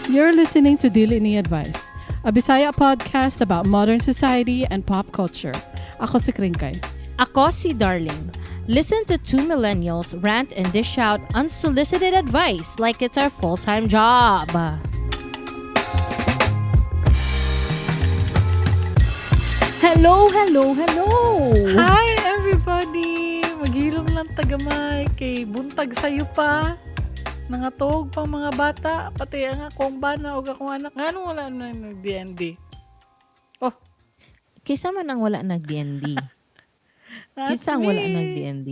You're listening to Dili Ni Advice, a Bisaya podcast about modern society and pop culture. Ako si Kringkay. Ako si Darling. Listen to two millennials rant and dish out unsolicited advice like it's our full-time job. Hello, hello, hello! Hi everybody! Maghilom lang tagamay kay buntag sayo pa. Nangatog pang mga bata, pati ang akong bana o akong anak. Ngano wala na nag-DND? Oh, Kisa man ang wala nag-DND. That's Kisa ang wala me. Nag-DND.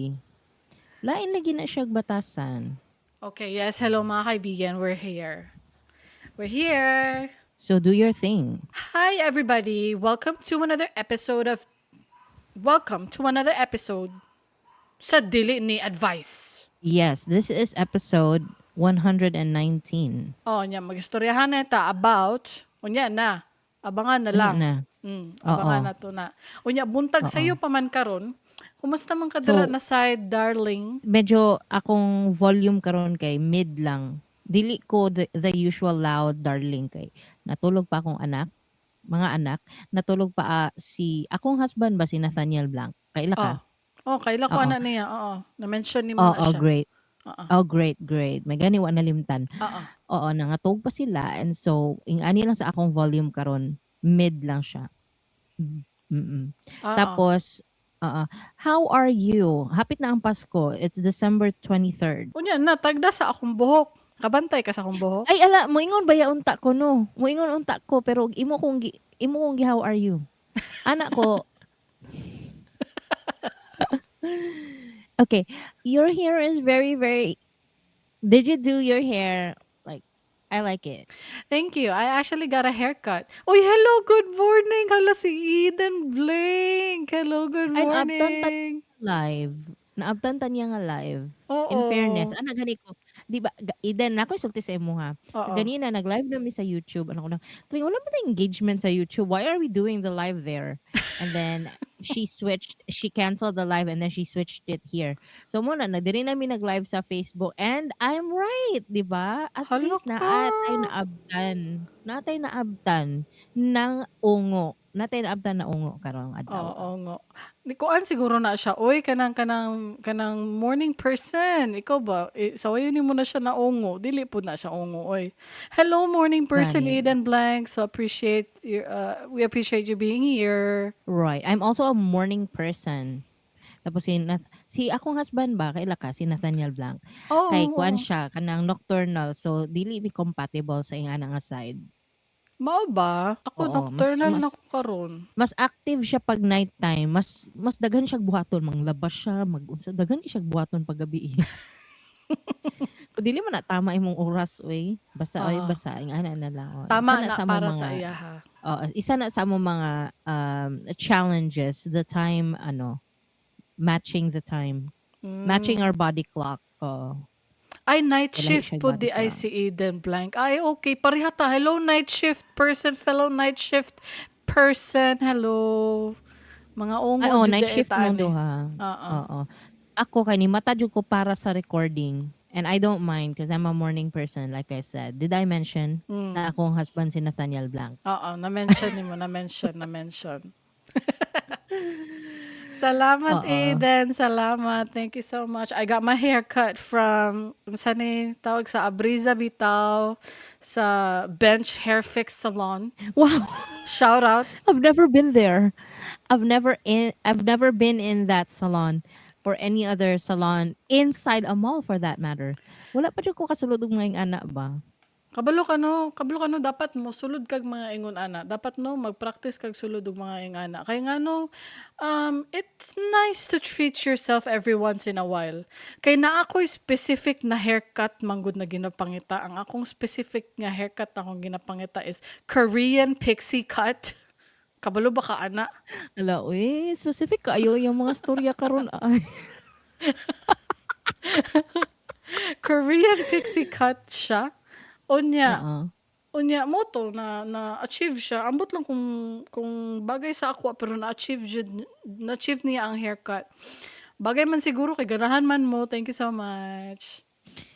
Lain lagi na siyang batasan. Okay, yes. Hello mga kaibigan. We're here. We're here. So do your thing. Hi everybody. Welcome to another episode sa Dili Ni Advice. Yes, this is episode 119. Oh, nya magistoryahan na ta about unya na. Abangan na lang. Na. Abangan na to na. Unya buntag sayo pa man karon. Kumusta man kadara So, na side, darling? Medyo akong volume karon kay mid lang. Dili ko the usual loud darling kay natulog pa akong anak, mga anak, natulog pa si akong husband ba, si Nathaniel Blanc. Kaila ka? Oh, kaila ko ana niya. Oo. Na-mention nimo na Oh, siya. great. Oo. Oh, great, great. May gani wa nalimtan. Oo. Oo, nangatog pa sila and so ing-ani lang sa akong volume karon, mid lang siya. Tapos, oo. How are you? Hapit na ang Pasko. It's December 23rd. Unya na tagda sa akong buhok. Kabantay ka sa akong buhok? Ay ala, moingon ba ya unta ko no? Moingon unta ko pero imo kong gi how are you? Anak ko. Okay, your hair is very very. Did you do your hair? Like, I like it. Thank you. I actually got a haircut. Uy, hello, good morning. Hala si Eden Blink. Hello, good Ay, naabtan ta morning. Live. Naabtan ta niya nga live. Oo. In fairness, ana gani ko, di ba, Eden, na ako'y sulti sa imo ha. Oo. Ganina nag-live na mi sa YouTube. Ano ko na, kling, wala ba na engagement sa YouTube? Why are we doing the live there? And then she switched, she canceled the live and then she switched it here. So muna, nagdiri na mi nag-live sa Facebook and I'm right, di ba? At Hala least ka. Naatay naabtan. Naatay naabtan ng ungo. Natay naabtan na ungo karong adlaw. Oo nga. Ni kuan siguro na siya. Oy, kanang morning person. Ikaw ba? Eh, sawayon nimo na siya na ungo. Dili pud na siya ungo, oy. Hello morning person Gani. Eden Blank. So appreciate your we appreciate you being here. Right. I'm also a morning person. Tapos si akong husband ba, kaila ka, si Nathaniel Blanc. Oh, Kay kuan siya, kanang nocturnal. So, dili mi compatible sa ingana nga side. Mao ba? Ako Oo, nocturnal na mas ko karon. Mas active siya pag nighttime. Mas daghan siya buhaton, manglabas siya, mag-unsa, daghan siya buhaton pag gabi. Kung dili man na tama imong oras, oy. Basta oy, basta ingana na lang. Oh. Tama Isa na na sa among para mga sa iya ha. Oo, isa na sa among mga challenges, the time ano, matching the time. Matching our body clock. Oo. Ay, night Wala shift siyang po body di ay clock. si Eden Blank. Ay, okay. Pareha ta. Hello, night shift person. Fellow night shift person. Hello. Mga ungo Ay, oh, jud night di shift ta mo ani. duha. Oo. Oo. Ako, kay ni mata jud ko para sa recording. And I don't mind because I'm a morning person, like I said. Did I mention na akong husband si Nathaniel Blanc? Oo, na-mention nimo, na-mention, na-mention. Salamat, Oo. Aiden. Salamat. Thank you so much. I got my hair cut from, unsa ni tawag sa Abriza Bitaw, sa Bench Hair Fix Salon. Wow. Shout out. I've never been there. I've never been in that salon or any other salon inside a mall for that matter. Wala pa jud ko kasulod og mga ana ba. Kabalo ka no, dapat mo sulod kag mga ingon ana. Dapat no mag-practice kag sulod og mga ingana. Kay ngano, it's nice to treat yourself every once in a while. Kay naa ko'y specific na haircut manggod na ginapangita. Ang akong specific nga haircut akong ginapangita is Korean pixie cut. Kabalo ba ka ana? Ala, uy, specific kaayo yung mga storya karon ay. Korean pixie cut siya. Unya, Oo. Unya mo to na achieve siya. Ambot lang kung bagay sa ako pero na-achieve jud, na-achieve niya ang haircut. Bagay man siguro kay ganahan man mo. Thank you so much.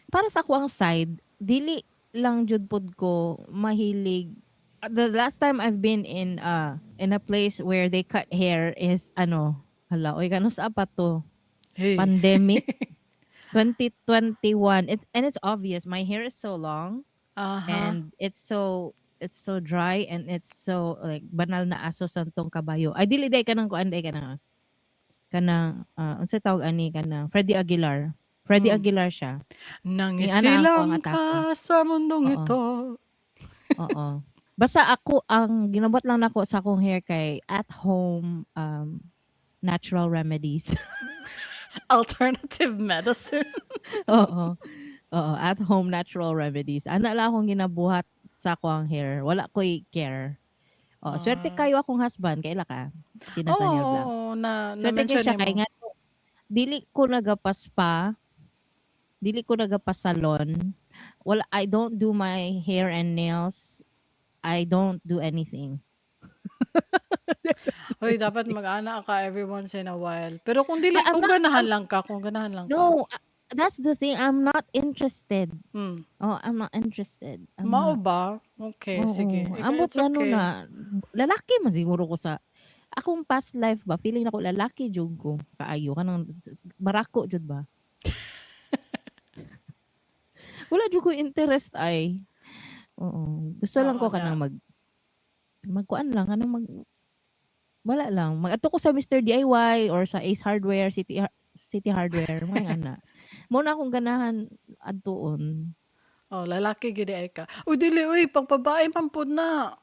Para sa ako ang side, dili lang jud pod ko mahilig. The last time I've been in a place where they cut hair is ano, hala, oy, kanus-a pa to? Hey. Pandemic 2021. It's obvious my hair is so long and it's so dry and it's so like banal na aso santong kabayo. Ay, dili day, kanang kuan day, kanang unsay tawag ani, kanang Freddie Aguilar. Freddie Aguilar siya. Ingana ako Nangisilang ang atake. Ka sa mundong ito. Oo. Basta ako ang ginabuhat lang nako sa akong hair kay at home natural remedies. Alternative medicine. Oo. Oo, at home natural remedies. Ana lang akong ginabuhat sa akoang hair. Wala ko'y care. Oo, swerte kayo akong husband, kaila ka? Si Nathaniel Blanc. Oo, na Swerte kay na-mention siya kay nimo. nga dili ko nagapa-spa, dili ko nagapa-salon. Wala, I don't do my hair and nails. I don't do anything. Hoy, dapat mag-ana ka every once in a while. Pero kung dili But I'm kung not ganahan I'm lang ka, kung ganahan lang ka. No, that's the thing, I'm not interested. Oh, I'm not interested. I'm Mao not. ba? Okay, sige. Oo, Ika ambot it's ngano okay. na lalaki man siguro ko sa akong past life ba, feeling nako lalaki jud ko kaayo, kanang barako jud ba. Wala jud ko interest ay. Oo, gusto lang Oo ko na. Kanang magkuan lang, kanang wala lang, mag-adto ko sa Mr. DIY or sa Ace Hardware, City Hardware, mga ana. Mao na akong ganahan adtuon. Oh, lalaki gyud ay ka. Uy, dili uy, pangbabae man pud na.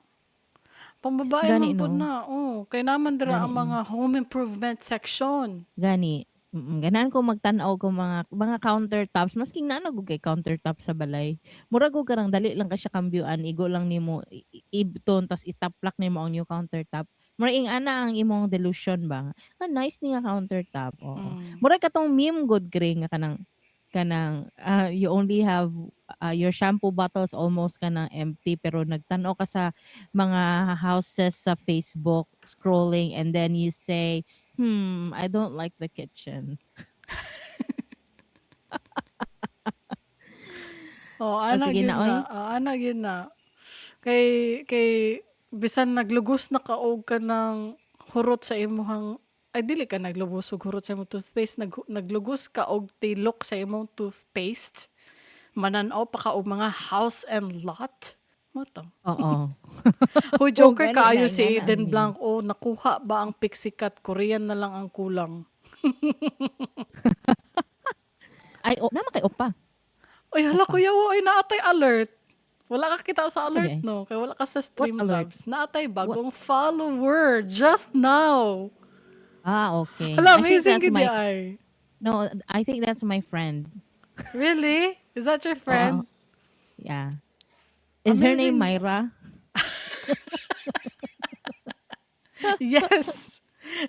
Pambabae Gani man pud no? na. Oh, kay naman dira Gani ang no? mga home improvement section. Gani. Ganahan ko magtan-aw ko mga countertops, maski naa na gud kay countertop sa balay. Murag og kanang dali lang kay siya kambyuan, igo lang nimo ibton tas itaplak nimo ang new countertop. Murag ing-ana ang imong delusion ba. Ah, nice ni nga countertop, oo. Murag katong meme gud gre nga kanang you only have your shampoo bottles almost kanang empty, pero nagtan-aw ka sa mga houses sa Facebook scrolling and then you say, I don't like the kitchen." Oh, Oh, ana sige gyud na na. oy. Ah, ana gyud na. Kay bisan naglugos na ka og kanang hurot sa imong, ay, dili ka naglubos og hurot sa imong toothpaste, naglugos ka og tilok sa imong toothpaste, manan-aw pa ka og mga house and lot. Mao to. Huy, Oh, joker gani na kaayo si ingana ang Aiden meme. Blanc. Oh, nakuha ba ang pixie cut? Korean na lang ang kulang. Ay, oh, naa man kay opa. Uy, hala Opa. Kuya, oy, naa tay alert. Wala ka kita sa Asa alert di ay? no? Kay wala ka sa What alert? Streamlabs. Naa tay What? bagong follower just now. Ah, okay. Hala, I think amazing that's gid my ay. No, I think that's my friend. Really? Is that your Oo. friend? Yeah. Is her name Amazing. Myra? Yes.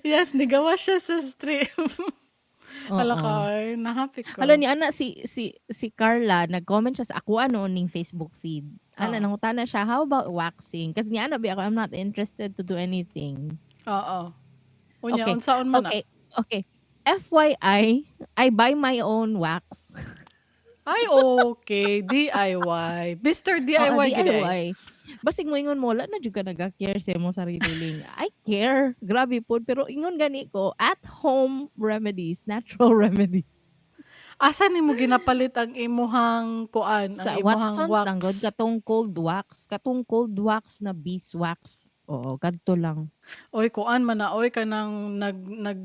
Yes, nigawa siya sa stream. Hala Oo. ka, ay, nahappy ko. Hala ni ana si Carla, nag-comment siya sa ako ano ning Facebook feed. Ana nangutana siya, "How about waxing?" Kasi ni ana bi ako, I'm not interested to do anything. Oo. Unya, unsaon man na? Okay. FYI, I buy my own wax. Ay, okay. DIY. Mr. Oo, DIY gid ay. DIY. Basig mo ingon mo, wala na jud ka naga-care sa imong sarili ling. I care. Grabe pod, pero ingon gani ko, at home remedies, natural remedies. Asa nimo ginapalit ang imuhang kuan, ang Sa imuhang Watsons wax? lang gud, katong cold wax na beeswax. Oo, kadto lang. Oy, kuan man na oy, kanang nag nag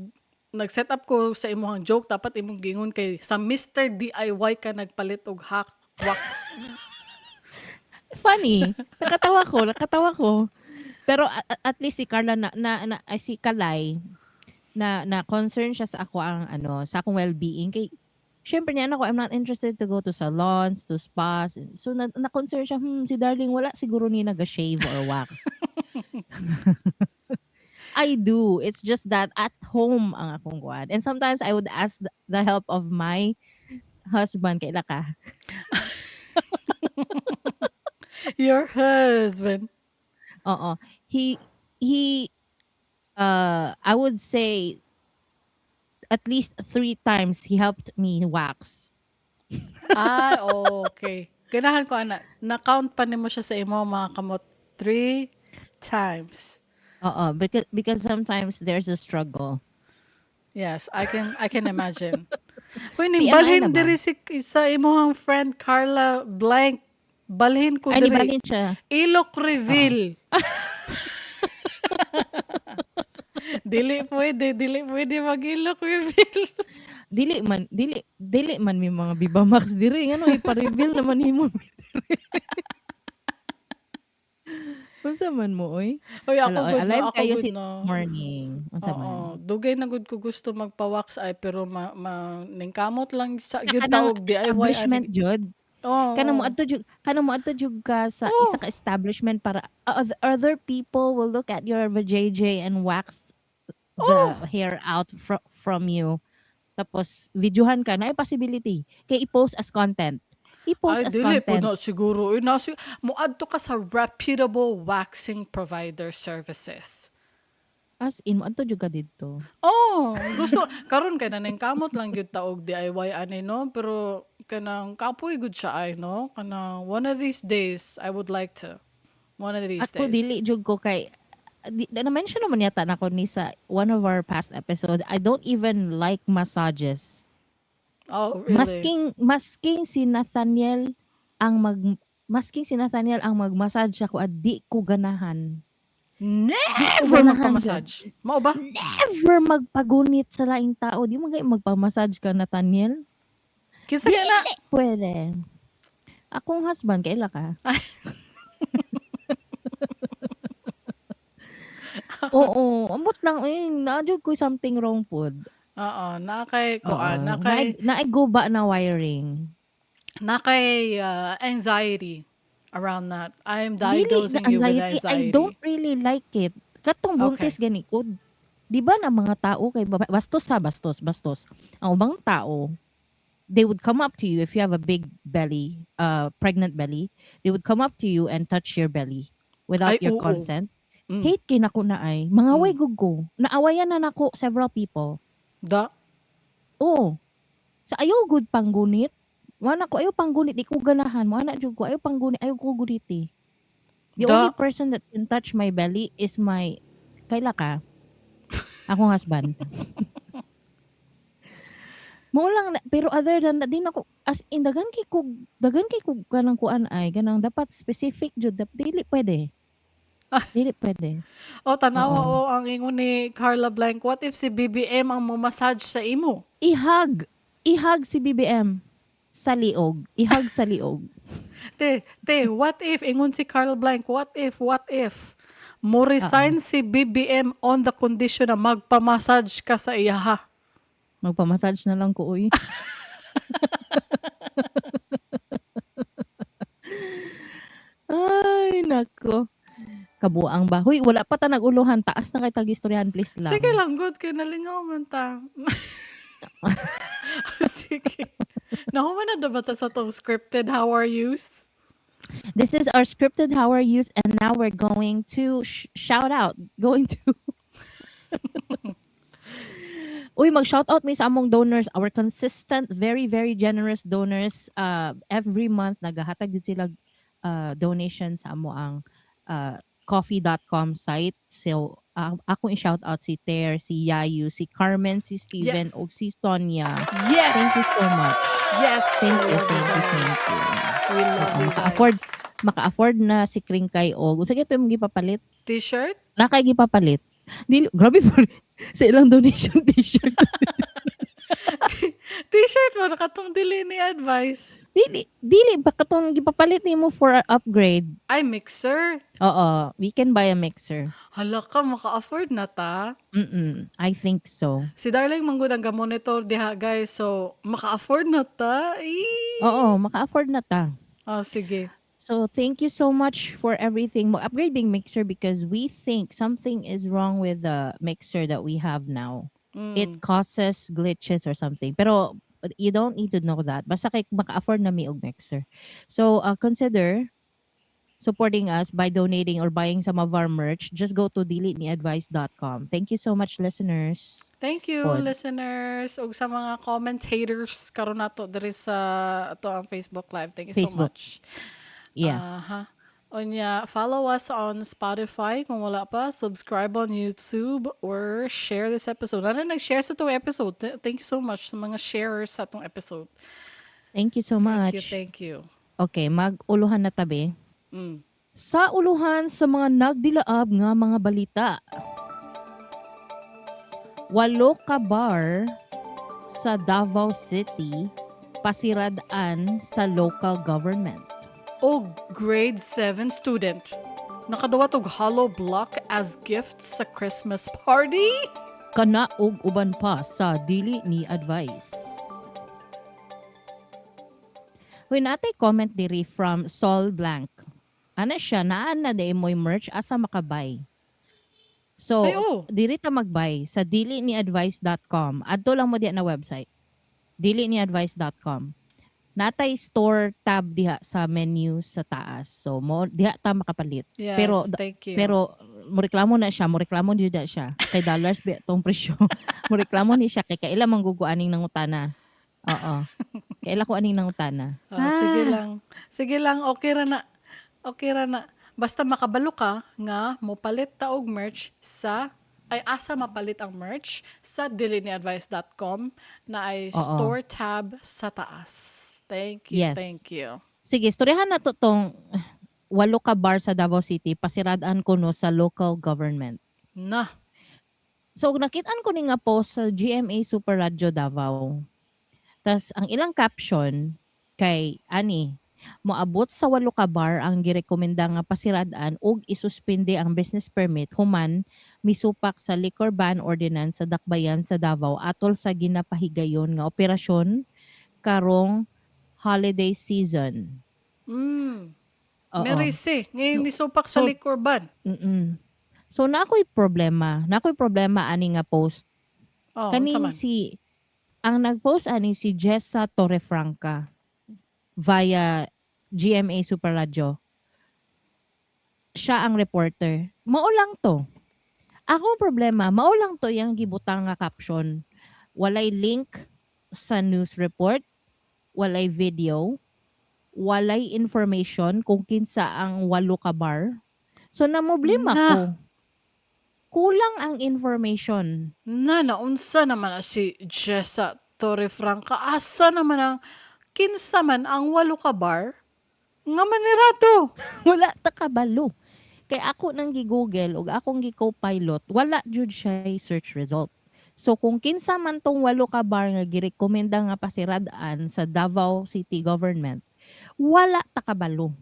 nag-set up ko sa imuhang joke, dapat imong giingon kay sa Mr. DIY ka nagpalit og hack wax. Funny. Nakatawa ko, nakatawa ko. Pero at least si Carla na ay, si Kalay na concern siya sa ako ang ano, sa akong well-being kay syempre niya ako, I'm not interested to go to salons, to spas. So na concern siya, si Darling wala siguro ni naga-shave or wax." I do. It's just that at home ang akong kuan. And sometimes I would ask the help of my husband. Kaila ka? Your husband. Oo. He, I would say at least 3 times he helped me wax. Ah, okay. Ganahan ko ana. Na-count pa nimo siya sa imo mga kamot three times. Oo, because sometimes there's a struggle. Yes, I can imagine. Uy, ning TMI balhin na ba? diri si sa imong friend Carla Blank. Balhin ko Ay, diri. nibalhin siya. Ilok reveal. Dili pwede, dili pwede mag-ilok reveal. Dili man may mga Viva Max diri, ngano ipa-reveal naman nimo diri? Unsa man mo oy? Uy, ako Hala, oy, good no, alive ako kayo good si no. morning. Unsa man? Oo, dugay na gud ko gusto magpa-wax ay, pero ma ningkamot lang sa Sa gyud kanang taog DIY ani. Establishment jud. Oo. Kanang moadto jud ka sa isa ka establishment para other people will look at your vajayjay and wax the hair out from you. Tapos videohan ka na ay possibility kay i-post as content. I-post Ay, as dili po content. na siguro. Uy, moadto ka sa reputable waxing provider services. As in, moadto jud ka didto. Oh, gusto karon kay naningkamot lang gyud taog DIY ani no, pero kanang kapoy gud siya ay no, kanang one of these days I would like to. One of these Ako days. Dili jud ko kay di, na-mention naman yata nako ni sa one of our past episodes. I don't even like massages. Oh, really? Masking si Nathaniel ang mag-massage ako at di ko ganahan. Never Ganahan. Magpa-massage. Mao ba? Never magpagunit sa laing tao. Di mo gay magpa-massage ka, Nathaniel. Kinsa kaya na? Pwede. Akong husband, kaila ka? Ay. Oo, ambot lang eh. Naa jud ko something wrong pod. Oo, naa kay Oo. kuan, naa kay Naay guba na wiring. Naa kay anxiety around that. I'm Dili diagnosing na you with anxiety. I anxiety. don't really like it. Katong buntis gani ko. Di ba na mga tao kay bastos ha, bastos, bastos. Ang ubang tao, they would come up to you if you have a big belly, pregnant belly. They would come up to you and touch your belly without Ay, your oo. consent. Hate kay nako na ay. Mangaway gud ko. Naawayan na nako several people. Da. Oo. Sa ayaw gud panggunit. Wala ko ayaw panggunit, di ko ganahan. Mo ana jud ko ayaw panggunit, ayaw ko guniti. The Da. only person that can touch my belly is my, kaila ka? Akong husband. Mao lang na, pero other than that, di na ko as in daghan kay ko kanang kuan ay kanang dapat specific jud, dili pwede. Ah. Dili pwede. Oh, tanawa Oo. oh, ang ingon ni Carla Blank, what if si BBM ang mo-massage sa imo? Ihag. Ihag si BBM sa liog. Ihag sa liog. Te, te, what if ingon si Carla Blank, what if mo resign si BBM on the condition na magpa-massage ka sa iyaha? Magpa-massage na lang ko, uy. Ay, nako. Kabuang ba? Huy, wala pa ta nag-uluhan. Taas na kay tag-istoryahan, please lang. Sige lang, good kay nalingaw man ta. Sige. Nahuman na ba ta sa tong scripted how are yous? This is our scripted how are yous, and now we're going to shout out. Going to Uy, mag-shout out mi sa among donors, our consistent, very, very generous donors. Every month, nagahatag jud sila donation sa amo ang ko-fi.com site. So, akong i-shout out si Ter, si Yayu, si Carmen, si Steven, ug si Sonia. Thank you so much. Thank We you, love you thank you, guys. Thank you. We love Oo, you guys. maka-afford na si Kringkay og unsa gyud to imong gipapalit? T-shirt? Naa kay gipapalit. Dili grabe po sa ilang donation t-shirt. T-shirt mo nakatong dili ni advice. Dili dili ba katong gipapalit nimo for a upgrade? Ay, mixer. Oo, we can buy a mixer. Hala ka, maka-afford na ta. I think so. Si Darling manggod ang ga-monitor diha, guys. So, maka-afford na ta. Eee. Oo, maka-afford na ta. Oh, sige. So, thank you so much for everything. Mag-upgrading mixer because we think something is wrong with the mixer that we have now. It causes glitches or something. Pero you don't need to know that. Basta kay maka-afford na mi og mixer. So, consider supporting us by donating or buying some of our merch, just go to diliniadvice.com. Thank you so much, listeners. Thank you, Pod. Listeners, ug sa mga commentators karon nato diri sa atoang Facebook Live. Thank you so Facebook. Much. Yeah. Aha. Unya, follow us on Spotify kung wala pa, subscribe on YouTube, or share this episode. Ano nag-share sa itong episode? Thank you so much sa mga sharers sa atong episode. Thank you so Thank much. you, thank you. Okay, mag-uluhan na ta bi. Sa uluhan sa mga nagdilaab nga mga balita. Walo ka bar sa Davao City pasirad-an sa local government. O grade 7 student, nakadawat og hollow block as gift sa Christmas party? Kana og uban pa sa Dili Ni Advice. Huy, naa tay comment diri from Sol Blank. Ana siya, naa na diay mo'y merch, asa makabay? So, Ay, oh. diri ta magbay sa diliniadvice.com. Adto lang mo diya na website. diliniadvice.com. Naa tay store tab diha sa menu sa taas. So, mo diha ta makapalit. Yes, thank you. Pero moreklamo na siya, moreklamo jud na siya. Kay dollars ba tong presyo. Moreklamo ni siya kay kaila man gud ko aning nangutana. Oo. Kaila ko aning nangutana. Ah, sige lang. Sige lang, okay ra na. Okay ra na. Basta makabalo ka nga mopalit ta og merch sa ay asa mapalit ang merch sa diliniadvice.com na ay store tab sa taas. Thank you, thank you. Sige, istoryahan na to tong walo ka bar sa Davao City pasiradaan kuno sa local government. Na. So nakitaan ko ni nga post sa GMA Super Radio Davao. Tas ang ilang caption kay ani, moabot sa walo ka bar ang girekomenda nga pasirad-an ug isuspende ang business permit human misupak sa liquor ban ordinance sa Dakbayan sa Davao atol sa ginapahigayon nga operasyon karong holiday season. Oo. Merisi, ngayon nisupak sa liquor ban. So naa ko'y problema. Naa ko'y problema ani nga post. Oh, unsa Kaning man? Si ang nag-post ani si Jessa Torrefranca via GMA Super Radio. Siya ang reporter. Mao lang to. Ako problema, mao lang to yang gibutang nga caption. Walay link sa news report, walay video, walay information kung kinsa ang walo ka bar. So namroblema Na. ko. Kulang ang information. Na, naunsa naman na si Jessa Torrefranca. Asa naman ang kinsa man ang walo ka bar nga manirato? Wala ta kabalo. Kay ako nang gi-Google ug akong gi-Copilot, wala jud siya search result. So kung kinsa man tong walo ka bar nga girekomenda nga pasirad-an sa Davao City Government, wala ta kabalo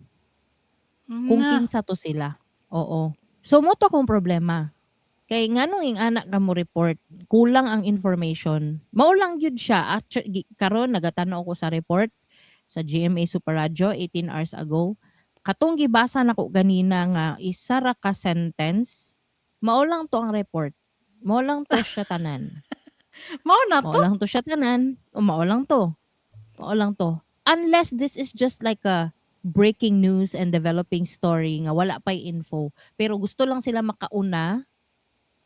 kung Na. kinsa to sila. Oo. So mao to akong problema. Kay nganong ing-ana ka mo report, kulang ang information. Mao lang gyud siya. Actually, karon nagatanaw ko sa report sa GMA Super Radio 18 hours ago. Katong gibasa nako ganina nga isa ra ka sentence, mao lang to ang report. Mao lang to siya tanan. Mao na Mao to? lang to siya tanan. O mao lang to. Mao lang to. Unless this is just like a breaking news and developing story nga wala pa'y info. Pero gusto lang sila makauna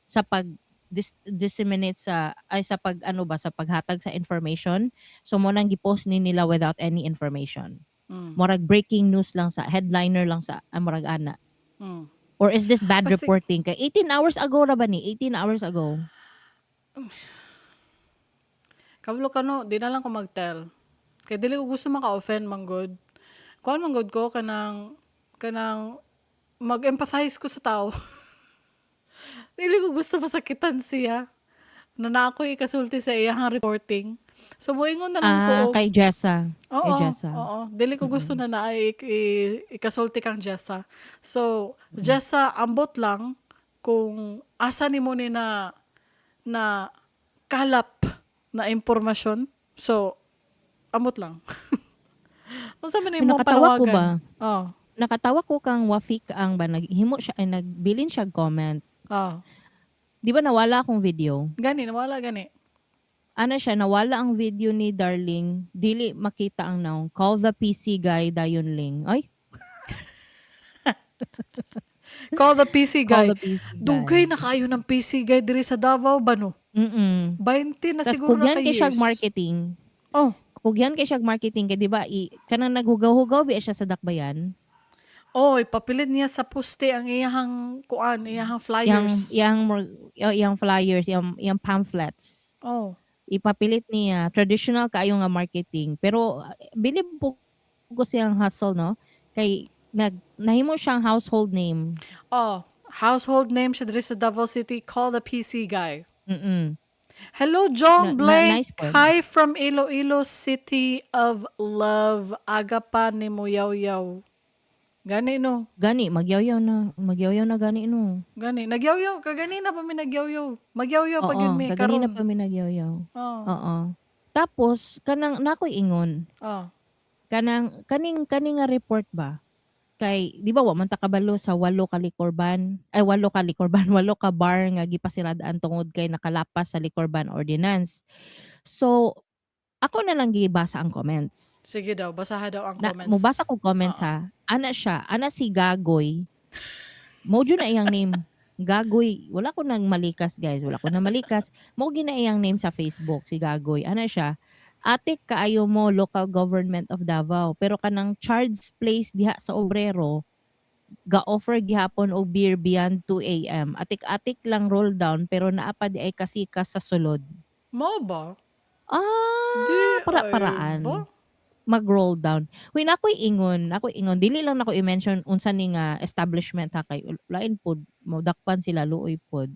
sa pag disseminate sa ay sa pag ano ba sa paghatag sa information. So mao nang gipost ni nila without any information. Murag breaking news lang sa headliner lang sa murag ana. Or is this bad reporting? Kay 18 hours ago ra ba ni? 18 hours ago. Kabalo ka no, di na lang ko mag-tell. Kay dili ko gusto maka-offend man gud. Kuan man gud ko kanang mag-empathize ko sa tao. Dili ko gusto masakitan siya. Na na ako ikasulti sa iyang reporting. So moingon na lang ko Ah, kay Jessa. Oo, Kay Jessa. oo. Dili ko gusto na naay ikasulti kang Jessa. So, Jessa, ambot lang kung asa nimo ni na kalap na impormasyon. So, ambot lang. Unsa man Uy, imong nakatawa ko panawagan? ba? Oh. Nakatawa ko kang Wafik ang ba naghimo siya ay nagbilin siya comment. Oh. Di ba nawala akong video? Gani, nawala gani. Ano siya, nawala ang video ni Darling. Dili makita ang naong. Call the PC guy dayon Ling. Ay. Call the PC Call guy. the PC guy. Dugay na kaayo ng PC guy diri sa Davao ba, no? 20 na Tas siguro na kugyan ka kay siyag years. marketing. Oh. Kugyan kay siyag marketing kay, di ba, kanang naghugaw-hugaw biya siya sa dakbayan. Oh, ipapilit niya sa poste ang iyahang kuan, iyahang Yang flyers. Iyang flyers, iyang pamphlets. Oh. Ipapilit niya, traditional kaayo nga marketing, pero bilib po ko siyang hustle, no, kay nahimo siyang household name. Oh, household name siya diri sa Davao City, call the PC guy. Hello, John Blake. Nice one. Hi from Iloilo City of Love. Aga pa ni mo yaw-yaw. Gani, no? Gani, magyawyaw na. Magyawyaw na gani, no? Gani. Nagyaw-yaw. Kaganina pa mi nagyaw-yaw. Magyawyaw pa Oo, gyud mi kaganina karon. pa mi nagyaw-yaw. Oo. Oo. Tapos, kanang nakoy ingon. Oo. Kanang, kaning nga report ba? Kay, di ba, wa man ta kabalo sa 8 ka liquor ban, ay, 8 ka liquor ban, 8 ka bar nga gipasiradaan tungod kay nakalapas sa liquor ban ordinance. So, ako na lang gibasa ang comments. Sige daw, basaha daw ang Na, comments. mubasa ko comments, Oo. ha. Ana siya, ana si Gagoy. Mao jud na iyang name. Gagoy. Wala ko nang malikas, guys. Wala ko nang malikas. Mao gyud na iyang name sa Facebook, si Gagoy. Ana siya. Atik kaayo mo local government of Davao, pero kanang charge place diha sa Obrero ga-offer gihapon og beer beyond 2 a.m. Atik-atik lang roll down, pero naa pa di ay kasikas sa sulod. Mao ba? Ah, Di ay para-paraan. ba? Mag-roll down. Huy, nakoy ingon, nakoy ingon. Dili lang nako i-mention unsa ni nga establishment ha, kay lain pod modakpan sila, luoy pod.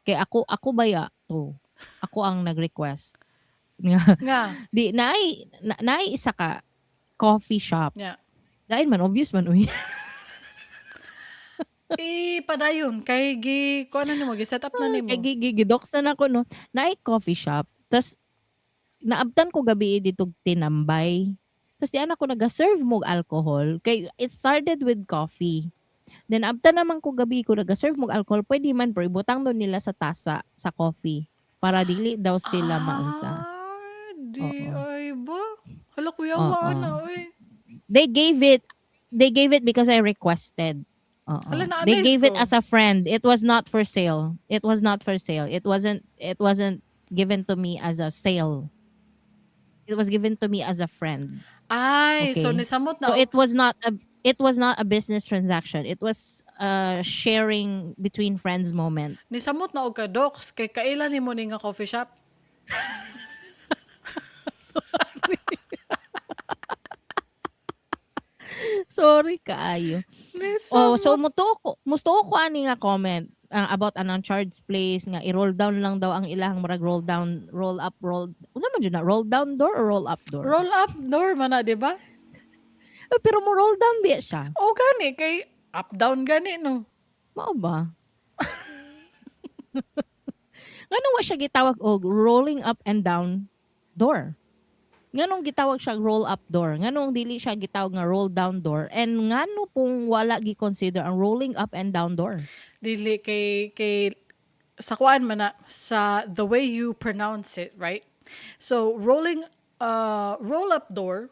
Kay ako baya to. Ako ang nag-request. Nga. Nga. Di naay isa ka coffee shop. Yeah. Dahil man obvious man uy. Padayon kay gi kuan na nimo, gi set up na nimo. Kay gidox na nako, no. Naay coffee shop. Tas naabtan ko gabi dito tinambay. Tas di ana ko naga-serve mo alcohol kay it started with coffee. Then abtan naman ko gabi ko naga-serve mo alcohol, pwede man, pero ibutang doon nila sa tasa sa coffee para dili daw sila maunsa. Ah, di Oo. ay ba? Hala kuya, Oo. wa na oy. They gave it because I requested. Oo. Hala, They na-amaze gave it ko. as a friend. It was not for sale. It was not for sale. It wasn't given to me as a sale. It was given to me as a friend. Ay, so Okay. nisamot na So it was not a business transaction. It was a sharing between friends moment. Nisamot na og ka dox kay kaila nimo ni nga coffee shop. Sorry. Sorry kaayo. Oh, so Nisamot. mutuo ko ani nga comment about anong charge place nga i-roll down lang daw ang ilang murag roll down, roll up, roll. Unsa man jud na, roll down door or roll up door? Roll up door man na, di ba? Eh, pero mo roll down biya siya. O gani kay up down gani, no. Mao ba? Ngano wa siya gitawag og rolling up and down door? Nganong gitawag siya roll up door? Nganong dili siya gitawag nga roll down door? And ngano pong wala gi-consider ang rolling up and down door? Dili kay sa kuan man na sa the way you pronounce it, right? So rolling roll up door,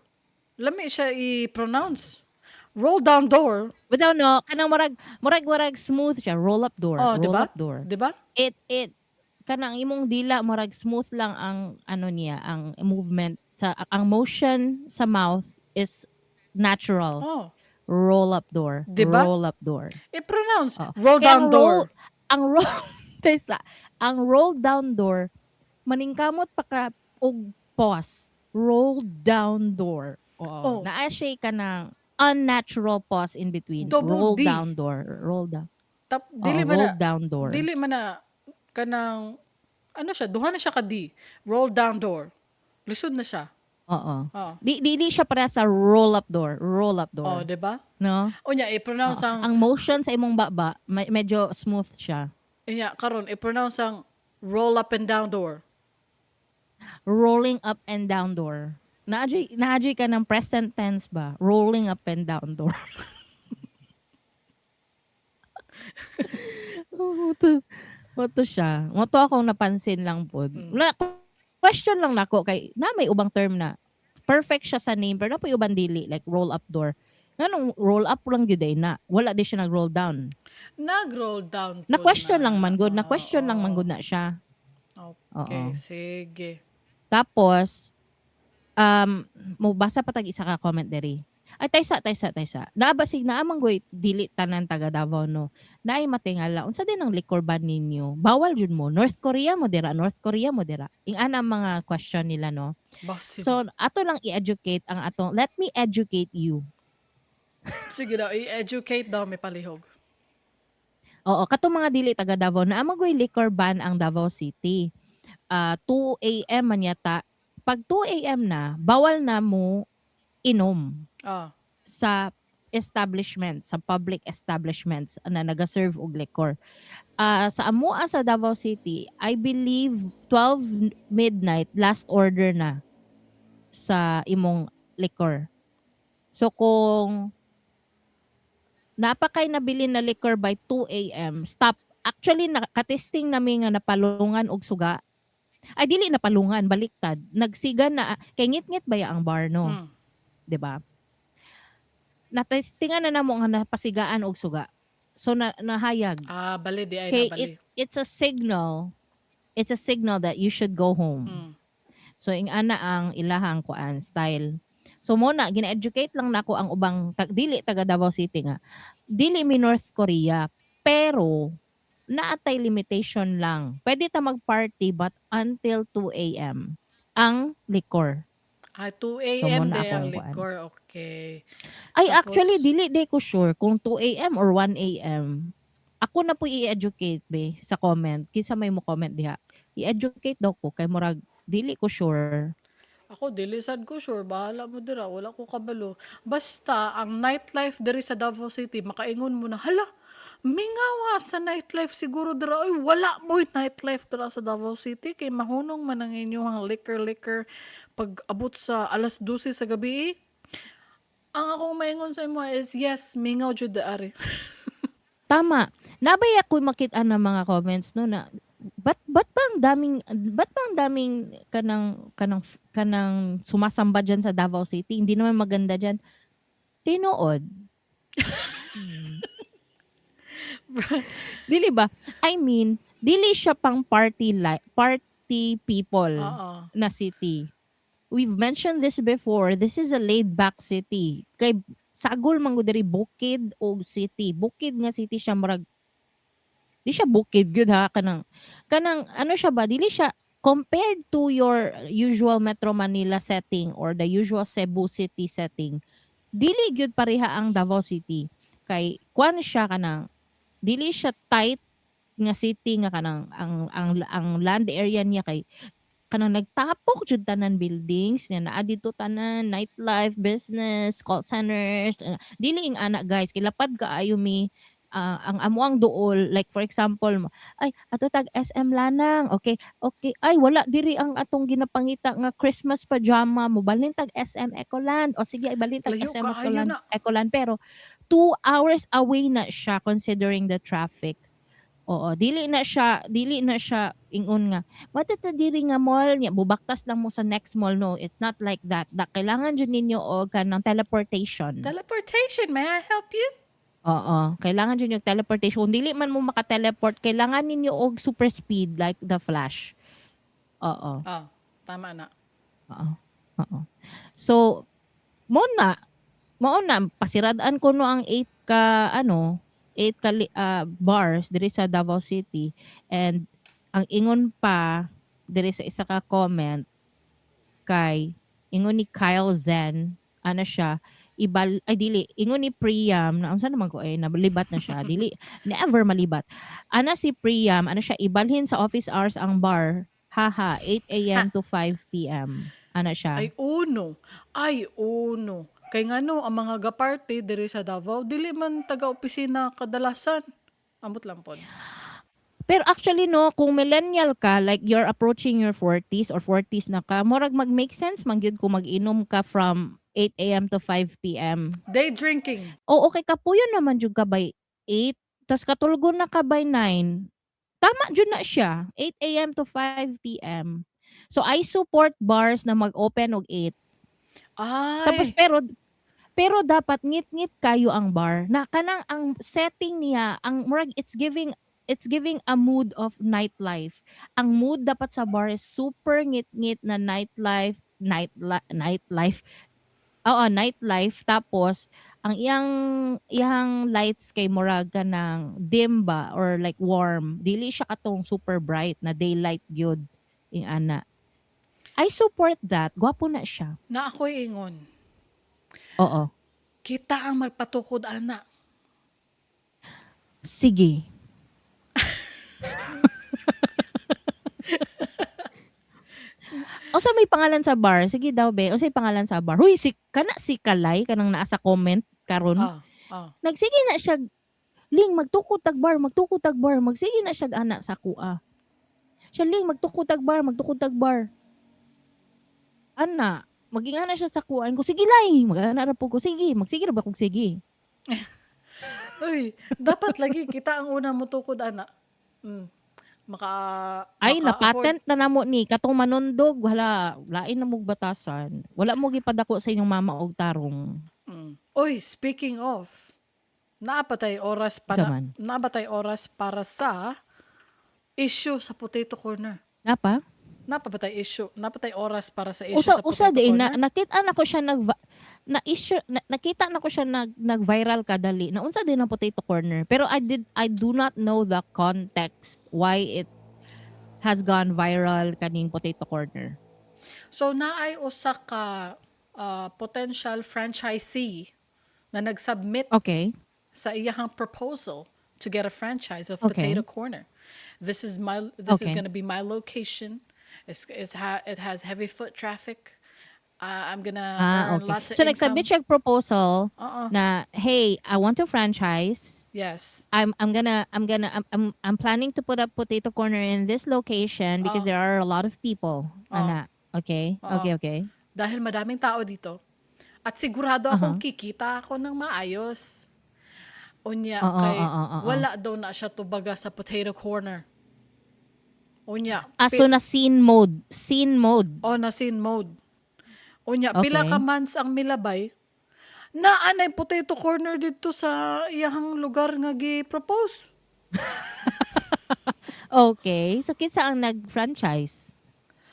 lami siya i-pronounce. Roll down door. Without, no, kanang murag smooth siya, roll up door, Oh, di roll ba? up door. Di ba? It kanang imong dila murag smooth lang ang ano niya, ang movement sa ang motion sa mouth is natural. Oh. Roll up door. Di ba? Roll up door. I-pronounce Oh. roll Kaya down ang door. Tesa, ang roll down door maningkamot pa ka og pause. Roll down door. Oo. Oh. Naa siya ka ng unnatural pause in between. Double Roll D. down door. Roll down. Tap, Oo, dili man roll na down door. Dili man na kanang ano siya, duha na siya ka D. Roll down door. Lisod na siya. Oo. Oh. Di siya para sa roll up door. Roll up Oh, door. di ba? No? Unya i-pronounce Oo. ang Ang motion sa imong baba, medyo smooth siya. Unya karon i-pronounce ang roll up and down door. Rolling up and down door. Naadyoy ka ng present tense ba? Rolling up and down door. Oh, mao to siya. Mao to akong napansin lang pod. Na, question lang nako kay na may ubang term na perfect siya sa name pero na uban dili, like roll up door. Nganong roll up lang gyud ay na? Wala di siya nag-roll down. Nag-roll down Na pod question na. Lang man gud, na question lang man Oo. gud na siya. Okay, Oo. Sige. Tapos mobasa pa tag isa ka comment diri. Ay, taysa, taysa, taysa. Naa ba sig naa man goy dili tanan taga Davao, no? Naay matingala, unsa din ang liquor ban ninyo? Bawal jud mo. North Korea mo dira, North Korea mo dira. Ing-ana ang mga question nila, no. Basin. So ato lang i-educate ang atong, let me educate you. Sige daw, i-educate daw may palihog. Oo, katong mga dili taga Davao, naa man goy liquor ban ang Davao City. Ah, 2 AM man yata. Pag 2 AM na, bawal na mo inom sa establishment, sa public establishments na naga-serve og liquor. Ah, sa amoa sa Davao City, I believe 12 midnight last order na sa imong liquor. So kung napakay nabili na liquor by 2 AM, stop. Actually, nakatesting nami nga napalungan og suga. Ay, dili napalungan, baliktad. Nagsiga na kay ngit-ngit ba ya ang bar, no? Mm. 'Di ba? Natestingan na namo nga napasigaan og suga. So na nahayag. Ah, bali di ay Kay nabali. It's a signal. It's a signal that you should go home. So ing-ana ang ilahang kuan style. So mo na gina-educate lang nako ang ubang dili taga Davao City nga. Dili mi North Korea, pero naatay limitation lang. Pwede ta mag-party but until 2 AM ang liquor. Ah, 2 So AM mo na day ang akong kuan. liquor. Okay. Ay, Tapos actually dili day ko sure kung 2 AM or 1 AM. Ako na po i-educate be sa comment. Kinsa may mo comment diha? I-educate daw ko kay murag dili ko sure. Ako dili sad ko sure, bahala mo dira, wala ko kabalo. Basta ang nightlife diri sa Davao City, makaingon mo na, "Hala, mingawa sa nightlife siguro dira." Oy, wala mo'y nightlife dira sa Davao City kay mahunong man ang inyong liquor liquor pag abot sa alas 12 sa gabi. Ang akong maingon sa imo is yes, mingaw jud ari. Tama. Nabay ako makita ng mga comments, no, na ba't ba ang daming kanang sumasamba diyan sa Davao City? Hindi naman maganda diyan. Tinuod. Dili ba? I mean, dili siya pang party people Oo. Na city. We've mentioned this before. This is a laid back city. Kay sagol man gud diri, bukid og city. Bukid nga city siya, murag di siya bukid gyud ha, kanang ano siya ba, dili siya compared to your usual Metro Manila setting or the usual Cebu City setting. Dili gyud pareha ang Davao City. Kay kuan siya, kanang dili siya tight nga city nga kanang ang land area niya kay kanang nagtapok jud tanan buildings nga naa didto tanan nightlife, business, call centers. Dili ing ana, guys, kay lapad kaayo mi. Ang amoang duol, like for example, ay, ato tag SM Lanang, okay, ay, wala diri ang atong ginapangita nga Christmas pajama, mobalhin tag SM Ecoland, o sige, balhin tag Layo SM kaayo Ecoland, na. Ecoland, pero 2 hours away na siya considering the traffic. Oo, dili na siya ingon nga "Wa ta diri nga mall nya bubaktas lang mo sa next mall." No, it's not like that. Da kailangan jud ninyo og kanang teleportation. Teleportation, may I help you? Oo, kailangan jud yung teleportation. Kung dili man mo maka-teleport, kailangan ninyo og super speed like the Flash. Oo. Ah, tama na. Oo. So, mo na pasirad-an ko no ang 8 ka ano, 8 ka bars diri sa Davao City, and ang ingon pa diri sa isa ka comment kay ingon ni Kyle Zen, ano siya, ibal ay dili, ingon ni Priam na unsa naman ko eh, nalibat na siya, dili never malibat. Ana si Priam, ano siya, "Ibalhin sa office hours ang bar, haha, 8 AM to 5 PM." Ana siya. Ay uno. Ay uno. Kay ngano ang mga ga-party diri sa Davao dili man taga-opisina kadalasan. Ambot lang pod. Pero actually, no, kung millennial ka, like you're approaching your 40s or 40s na ka, murag mag-make sense man gyud kung mag-inom ka from 8 AM to 5 PM. Day drinking. Oo, kay kapuyon naman jud ka by 8, tas katulgon na ka by 9. Tama jud na siya, 8 AM to 5 PM. So I support bars na mag-open og 8. Ay. Tapos pero Pero dapat ngit-ngit kayo ang bar. Na kanang ang setting niya, ang murag it's giving a mood of nightlife. Ang mood dapat sa bar is super ngit-ngit na nightlife, nightlife. Oo, nightlife, tapos ang iyang iyang lights kay murag kanang dim ba or like warm. Dili siya katong super bright na daylight gyud ing ana. I support that. Gwapo na siya. Na ako'y ingon. Oo. Kita ang magpatukod ana. Sige. Unsa may pangalan sa bar? Sige daw be, unsay pangalan sa bar? Huy, si kana si Kalay kanang naa sa comment karon. Nagsige na siya, "Ling, magtukod tag bar, magtukod tag bar," magsige na siya ana sa kuha. Siya, "Ling, magtukod tag bar, magtukod tag bar." Ana, magingana siya sa kuha. Ko, "Sige lay," mag-ana ra po ko, "Sige, magsige ra ba kog sige." Uy, dapat lagi kita ang una motukod ana. Maka Ay, maka-afford. Na-patent na namo ni katong manundog, hala, lain na mog batasan. Wala mo gipadako sa inyong mama og tarong. Uy, speaking of, naa pa tay oras Unsa para man? Naa ba tay oras para sa issue sa Potato Corner? Naa pa? Naa pa ba tay issue? Naa pa tay oras para sa issue Usa sa usa Potato di na Corner? nakita na ko siya nag na issue na, nakita na ko siya nag-viral kadali. Na unsa din ang Potato Corner? Pero I do not know the context why it has gone viral kaning Potato Corner. So naay usa ka potential franchisee na nag-submit sa iyahang proposal to get a franchise of Potato Corner. This is going to be my location. It has heavy foot traffic. I'm gonna earn lots of So nag-submit income. siya og proposal na, "Hey, I want to franchise. I'm planning to put up Potato Corner in this location because there are a lot of people." Ana. Okay. Okay. Dahil madaming tao dito. At sigurado akong kikita ako ng maayos. Unya kay oo, oo, oo. wala daw na siya tubaga sa Potato Corner. Unya, Ah, so na scene mode. Scene mode. Oh, na scene mode. Unya, pila ka months ang milabay, naa nay Potato Corner dito sa iyahang lugar nga gi-propose. Okay. So kinsa ang nag-franchise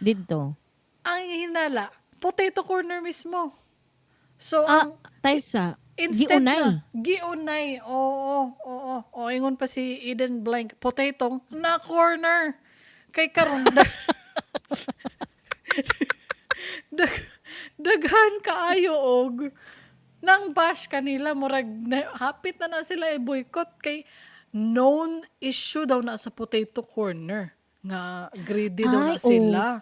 didto? Ang hinala, Potato Corner mismo. So, Ah, ang taysa. instead Giunay. na, giunay. Oo. O, ingon pa si Eden Blank, potato na corner. Kay karon daghan kaayo og nang bash kanila, murag na, hapit na na sila i-boycott kay known issue daw na sa Potato Corner nga greedy daw na Ay, sila.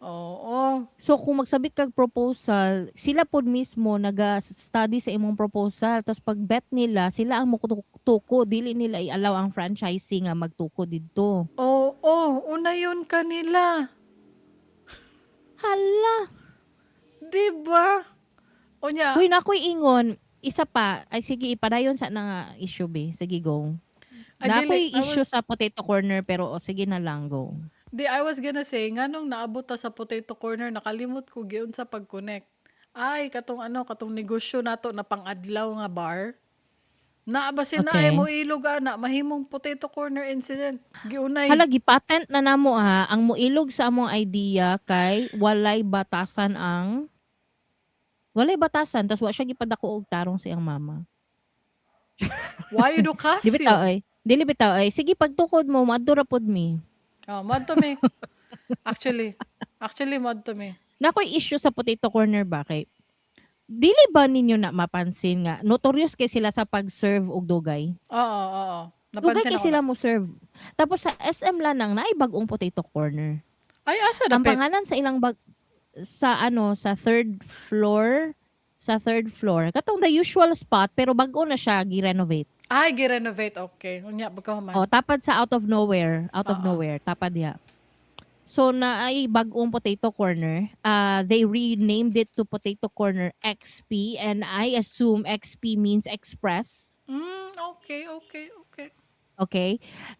Oo. So kung magsabit kag proposal, sila pod mismo naga-study sa imong proposal, tapos pag bet nila, sila ang mutuko, dili nila i-allow ang franchisee nga magtuko didto. Oo, una yun kanila. Hala. Di ba? Unya, Uy, nakoy ingon, isa pa, ay sige, ipadayon sa na nga issue be. Sige, go. Ay, Na dili, ako'y I issue was, sa Potato Corner pero o, sige na lang, go. Di, I was gonna say, nganong naabot ta sa Potato Corner, nakalimot ko giun sa pag-connect. Ay, katong ano, katong negosyo nato na pang-adlaw nga bar. Naa ba si naay mo ilog ana, mahimong Potato Corner incident. Giunay. Hala, gipatent na namo ha, ang muilog sa among idea kay walay batasan, tas wa siya gipadako og tarong sa iyang mama. Why do Di kasyo? bitaw ay. Dili bitaw ay. Sige, pagtukod mo, moadto ra pod mi. Oh, moadto mi. Actually, moadto mi. Nakoy issue sa Potato Corner ba kay dili ba ninyo na mapansin nga notorious kay sila sa pag-serve og dugay? Oo. Dugay Napansin kay ako sila na. mo serve. Tapos sa SM Lanang naay bag-ong Potato Corner. Ay, asa Ang dapit? pangalan sa ilang bag sa ano sa third floor, sa third floor. Katong the usual spot pero bag-o na siya gi-renovate. Ay, gi-renovate. Okay. Unya, pagkahuman. Oh, tapad sa Out of Nowhere, Out of Nowhere, tapad diha. So na ay bag-ong Potato Corner. They renamed it to Potato Corner XP and I assume XP means express. Okay. Okay?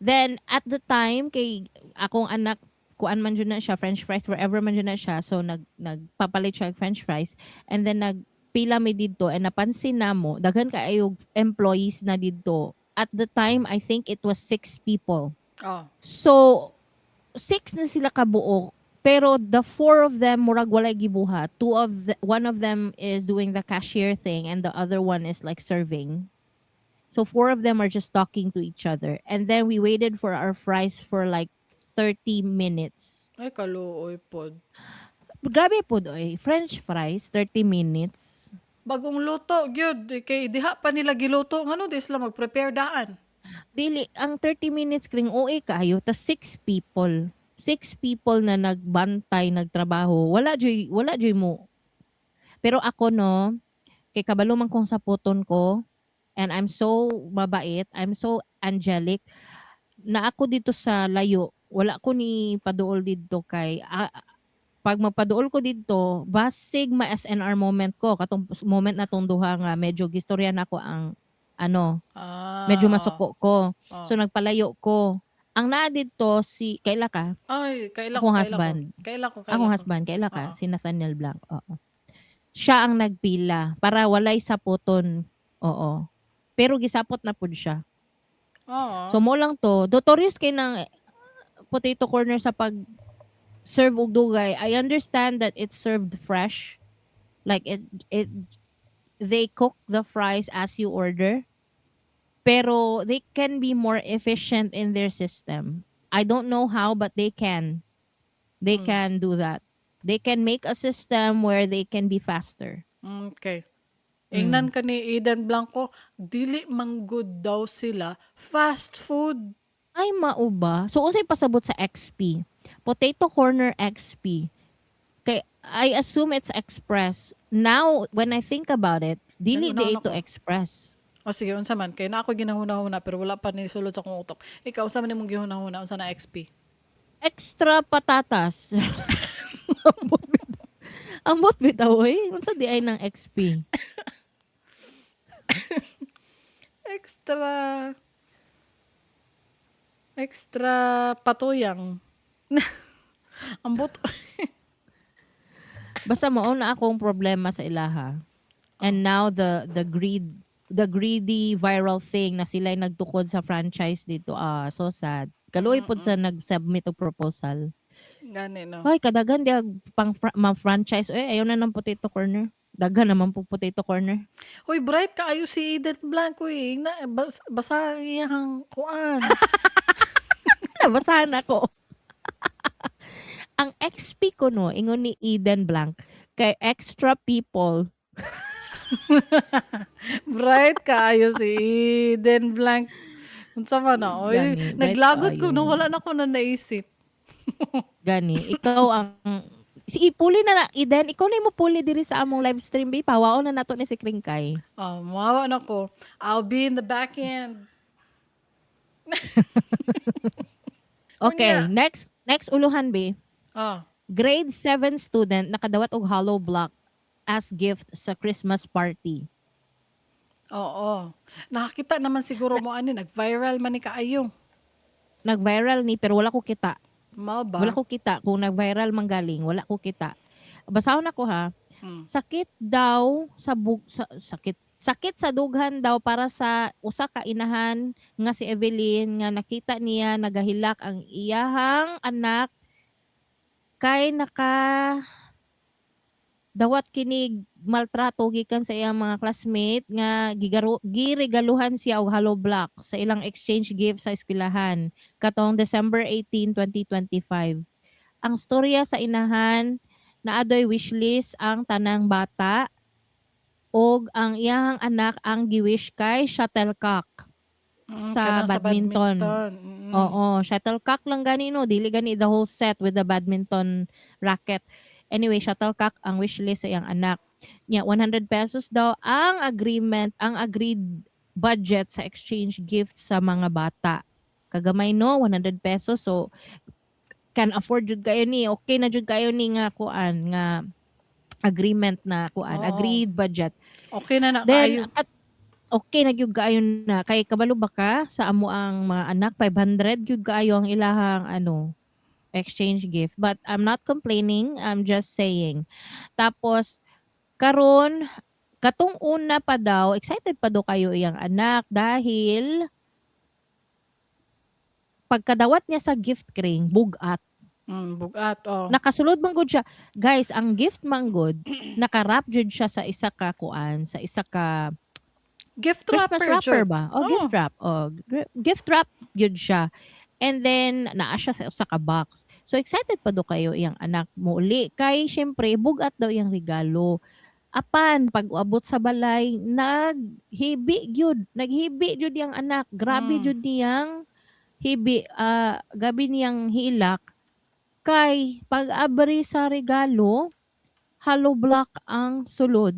Then at the time kay akong anak kuan man jud na siya, french fries wherever man jud na siya, so nagpapalit siya og french fries and then nag Nagpila mi didto and napansin namo daghan kaayo employees na didto. At the time, I think it was six people. So, six na sila kabuok. Pero the four of them murag walay gibuhat. One of them is doing the cashier thing and the other one is like serving. So four of them are just talking to each other. And then we waited for our fries for like 30 minutes. Ay, kaluoy pod. Grabe po oy. French fries, 30 minutes. Bagong luto gyud kay diha pa nila giluto, ngano di sila mag-prepare daan? Dili, ang 30 minutes kring OA kaayo, tas six people. Six people na nagbantay, nagtrabaho. Wala joy mo. Pero ako no, kay kabalo man kong saputon ko, and I'm so mabait, I'm so angelic, na ako dito sa layo, wala ko ni paduol didto kay pag magpaduol ko didto, basig ma SNR moment ko, katong moment na tong duha nga medyo gistorya nako ang ano, medyo masuko ko. So nagpalayo ko. Ang naa didto si kaila ka? Ay, kaila ko, Akong kaila ko. Husband. Kaila ko, kaila Akong ko. Husband, kaila ka? Oo. Si Nathaniel Blanc. Oo. Siya ang nagpila para walay saputon. Oo. Pero gisapot na pud siya. So mo lang to, notorious kay ng Potato Corner sa pag serve og dugay. I understand that it's served fresh. Like it they cook the fries as you order. Pero they can be more efficient in their system. I don't know how, but they can. They can do that. They can make a system where they can be faster. Okay. Ingnan ka ni Eden Blanco, dili manggod daw sila fast food. Ay, mao ba? So, unsay pasabot sa XP? Potato Corner XP. Kay I assume it's express. Now, when I think about it, dili di Nag-una ito ko. Express. O sige, unsa man kay na ako ginahuna-huna pero wala pa ni sulod sa akong utok. Ikaw, unsa man imong gihuna-huna, unsa na XP? Extra patatas. Ambot bitaw. Ambot bitaw oy. Unsa di ay ng XP? Extra extra patuyang. Ambot. Basta mao na akong problema sa ilaha. And now the greedy viral thing na sila ay nagtukod sa franchise dito. Ah, so sad. Kaluoy pod sa nag-submit og proposal. Gani no. Ay, kadaghan di pang ma-franchise. Eh, ayaw na ng Potato Corner. Daghan naman po Potato Corner. Hoy, bright kaayo si Eden Blanco eh. Na, basa iyang kuan. Nabasahan ako. Ang XP ko no, ingon ni Eden Blank, kay extra people. Bright kaayo si Eden Blank. Unsa man na? Oy, Gani, bright naglagot ko no, kaayo. wala na ko na naisip. Gani, ikaw ang si ipuli na na Eden, ikaw na mo puli diri sa among live stream bi, pawaon na nato ni si Kringkay. Oh, mawa na ko. I'll be in the back end. Okay, Unya. next next uluhan bi. Grade 7 student nakadawat og hollow block as gift sa Christmas party. Oo. Nakakita naman siguro mo ani, nag-viral man ni kaayo. Nag-viral ni pero wala ko kita. Mao ba? Wala ko kita kung nag-viral man galing, wala ko kita. Basahon ako ha. Sakit daw sa bug sa, sakit sakit sa dughan daw para sa usa ka inahan nga si Evelyn nga nakita niya nagahilak ang iyahang anak kay naka dawat kinig maltrato gikan sa iyang mga classmate nga giregaluhan siya og hollow block sa ilang exchange gift sa eskwelahan katong December 18, 2025. Ang storya sa inahan, naadoy wishlist ang tanang bata og ang iyahang anak ang giwish kay shuttlecock sa Kanang badminton. Sa badminton. Oo, shuttlecock lang gani no, dili gani the whole set with the badminton racket. Anyway, shuttlecock ang wishlist sa iyang anak. Nya 100 pesos daw ang agreement, ang agreed budget sa exchange gift sa mga bata. Kagamay no, 100 pesos. So can afford jud kayo ni, okay na jud kayo ni nga kuan nga agreement na kuan, agreed budget. Okay na na Then kaayo. Okay na gyud kaayo na kay kabalo ba ka sa amo ang mga anak 500 gyud kaayo ang ilahang ano exchange gift. But I'm not complaining, I'm just saying. Tapos karon Katong una pa daw, excited pa daw kayo iyang anak dahil pagkadawat niya sa gift ring, bugat. Bugat, oh. Nakasulod man gud siya. Guys, ang gift man gud, naka-wrap jud siya sa isa ka kuan, sa isa ka Gift Christmas wrapper, wrapper jud. Ba? Oh, gift wrap. Oh, gift wrap jud siya. And then naa siya sa usa ka box. So excited pa do kayo iyang anak mo uli kay syempre bugat daw iyang regalo. Apan pag abot sa balay, naghibi gyud, naghibi jud iyang anak. Grabe jud niyang hibi, gabi niyang hilak kay pag-abri sa regalo, hollow block ang sulod.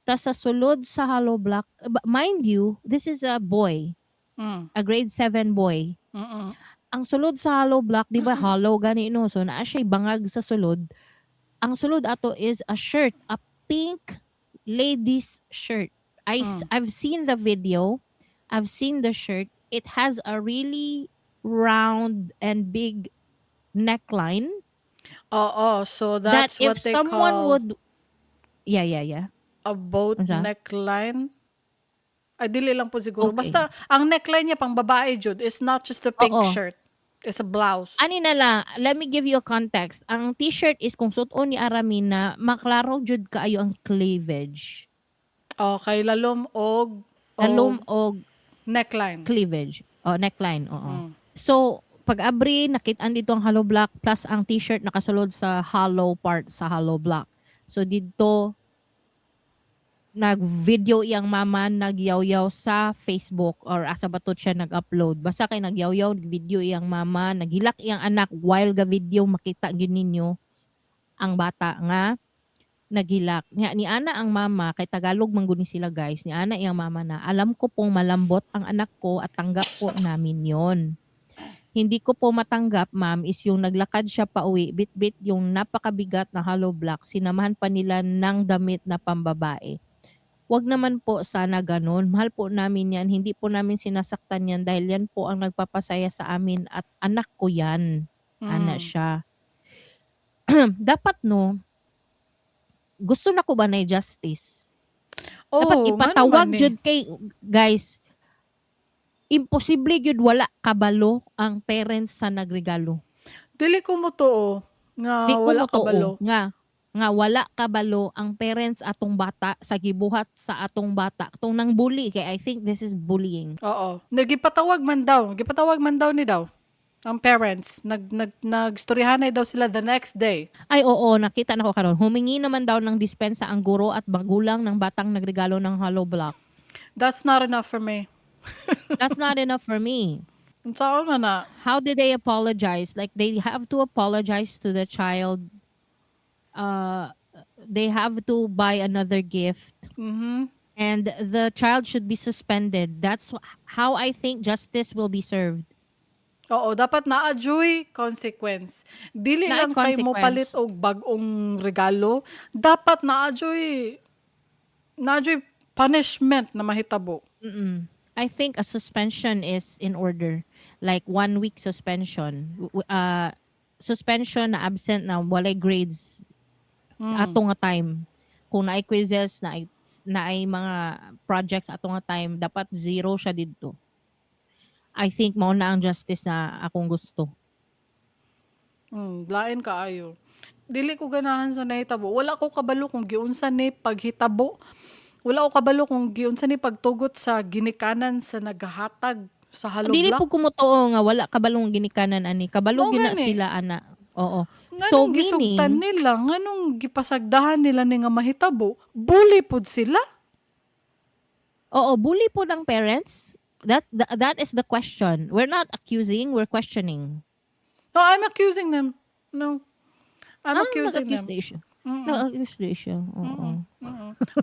Tas sa sulod sa hollow block, mind you, this is a boy, a grade 7 boy. Ang sulod sa hollow block, di ba hollow gani, no? So naa siya'y bangag sa sulod. Ang sulod ato is a shirt, a pink ladies shirt. I've seen the video. I've seen the shirt. It has a really round and big neckline. Oo, so That that's if what they someone call would Yeah. a boat Unsa? Neckline. Ay, dili lang po siguro. Okay. Basta, ang neckline niya pang babae, jud, is not just a pink Oo. Shirt. It's a blouse. Ani na lang, let me give you a context. Ang t-shirt is kung suot ni Aramina, maklaro jud kaayo ang cleavage. Okay, lalom og Lalom og neckline. Cleavage. O, neckline, oo. So, pag abri, nakit-an dito ang hollow block plus ang t-shirt nakasulod sa hollow part sa hollow block. So, dito, nag-video iyang mama, nagyaw-yaw sa Facebook or asa ba to siya nag-upload. Basta kay nagyaw-yaw, nag-video iyang mama, naghilak iyang anak while ga video, makita gyud ninyo ang bata nga naghilak. Nya ni ana ang mama, kay Tagalog man gud ni sila, guys. Ni ana iyang mama na, "Alam ko pong malambot ang anak ko at tanggap po namin 'yon. Hindi ko po matanggap, ma'am, is yung naglakad siya pauwi, bit-bit yung napakabigat na hollow block, sinamahan pa nila ng damit na pambabae. Wag naman po sana ganun. Mahal po namin yan. Hindi po namin sinasaktan yan dahil yan po ang nagpapasaya sa amin at anak ko yan." Ana siya. Dapat, no, gusto na ko ba na justice? Dapat Oh, nga ipatawag naman eh. jud kay, guys, imposible gyud wala kabalo ang parents sa nagregalo. Dili ko motuo nga Di ko wala motoo kabalo. nga wala kabalo ang parents atong bata sa gibuhat sa atong bata atong nang bully, kay I think this is bullying. Oo. Nagipatawag man daw. Gipatawag man daw ni daw ang parents. Nag nagstoryahanay daw sila the next day. Ay oo, nakita na ko karon. Humingi naman daw ng dispensa ang guro at magulang ng batang nagregalo ng hollow block. That's not enough for me. That's not enough for me. Unsaon man na? How did they apologize? Like, they have to apologize to the child. They have to buy another gift. And the child should be suspended. That's how I think justice will be served. Oo, dapat naa juy consequence. Dili Naay lang kay mo consequence. palit og bag-ong regalo, dapat naa juy punishment na mahitabo. I think a suspension is in order. Like one week suspension. Suspension na absent na walay grades ato nga time. Kung naay quizzes, naay mga projects ato nga time, dapat zero siya didto. I think mao na ang justice na akong gusto. Lain kaayo. Dili ko ganahan sa nahitabo. Wala ko kabalo kung giunsa ni paghitabo. Wala ko kabalo kung giunsa ni pagtugot sa ginikanan sa nagahatag sa hollow Dili block. po ko motuo nga wala kabalong ginikanan ani. Kabalo Mao gyud na gani. sila ana. Oo. Nganong So gisugtan meaning nila, nganong gipasagdahan nila ni nga mahitabo, bully pod sila. Oo, bully po ng parents. That is the question. We're not accusing, we're questioning. No, I'm accusing them. No. I'm Ah, accusing nag-accuse them. na siya. Nag-accuse na siya. Oo.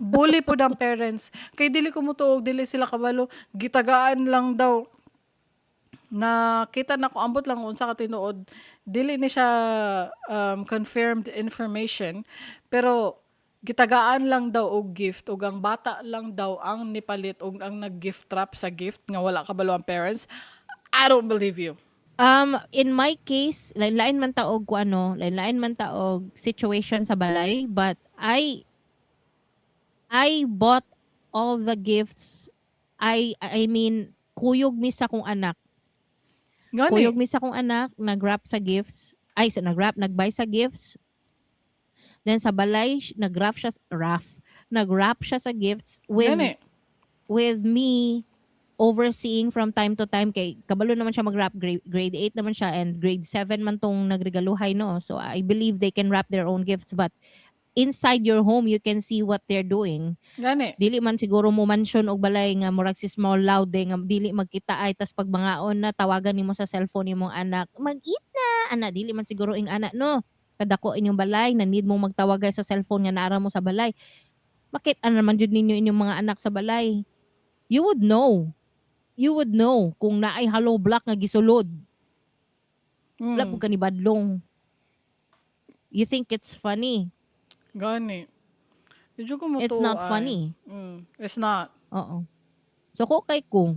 Bully po ang parents. Kay dili ko motuo, dili sila kabalo, gitagaan lang daw. Na kita na ko, ambot lang unsa ka tinuod. Dili ni siya confirmed information, pero gitagaan lang daw og gift ug ang bata lang daw ang nipalit og ang nag-gift wrap sa gift nga wala kabalo ang parents. I don't believe you. In my case, lain-lain man taog ko ano, lain-lain man taog situation sa balay, but I I bought all the gifts. I mean, kuyog mi sa akong anak. Gani. Kuyog mi sa akong anak, nag-wrap sa gifts. Ay, sa nag-wrap, nag-buy sa gifts. Then sa balay, nag-wrap siya, wrap, nag-wrap siya sa gifts with Gani. With me overseeing from time to time kay kabalo naman siya mag-wrap. Grade 8 naman siya and grade 7 man tong nagregaluhay, no? So I believe they can wrap their own gifts, but inside your home you can see what they're doing. Gani. Dili man siguro mo mansion og balay nga murag si small loud eh, nga dili magkita ay tas pag mangaon na, tawagan nimo sa cellphone nimong anak, "Mag-eat na ana." Dili man siguro ing ana, no? Kadako inyong balay na need mong magtawagay sa cellphone nga naara mo sa balay. Makit ana naman jud ninyo inyong mga anak sa balay. You would know, you would know kung naay hollow block nga gisulod. Wala pud ka ni badlong. You think it's funny? Gani. Medyo ko It's not mutuo ay. funny. It's not. Oo. So ko kay ko.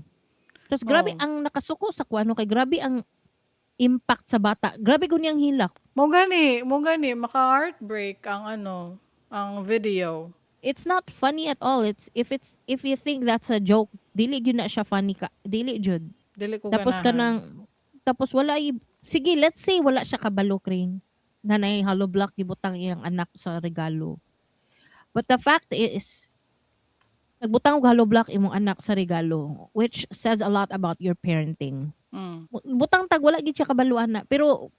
Tapos grabe Oo. ang nakasuko sa kuano kay grabe ang impact sa bata. Grabe ko niyang hilak. Mo gani maka-heartbreak ang ano, ang video. It's not funny at all. It's if you think that's a joke, dili gyud na siya funny ka. Dili jud. Dili ko Tapos ganahan. kanang tapos wala sige, let's say wala siya kabalo, Kring, na nay hollow block gibutang iyang anak sa regalo. But the fact is, nagbutang og hollow block imong anak sa regalo, which says a lot about your parenting. Butang tag wala gid siya kabalo ana, pero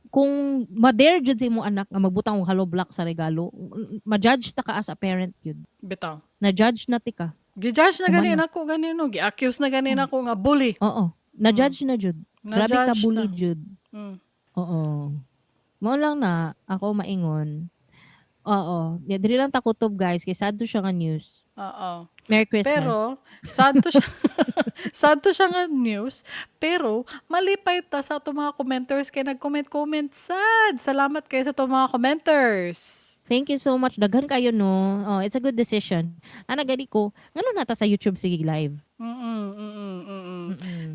kung ma-dare jud sa imong anak nga magbutang og hollow block sa regalo, ma-judge ta ka as a parent jud. Bitaw. Na-judge na ti ka. Gi-judge na gani Humana. nako gani, no, gi-accuse na gani nako nga bully. Oo. Na-judge na jud. Grabe ka Na-judge bully na. jud. Oo. Mao lang na ako maingon. Oo. Yeah, diri lang ta kutob, guys, kay sad to siya nga news. Oo. Merry Christmas. Pero sad to siya nga news, pero malipay ta sa ato mga commenters kay nag-comment-comment sad. Salamat kay sa ato mga commenters. Thank you so much. Daghan kayo, no. Oh, it's a good decision. Ana gani ko, ngano nata sa YouTube sige live.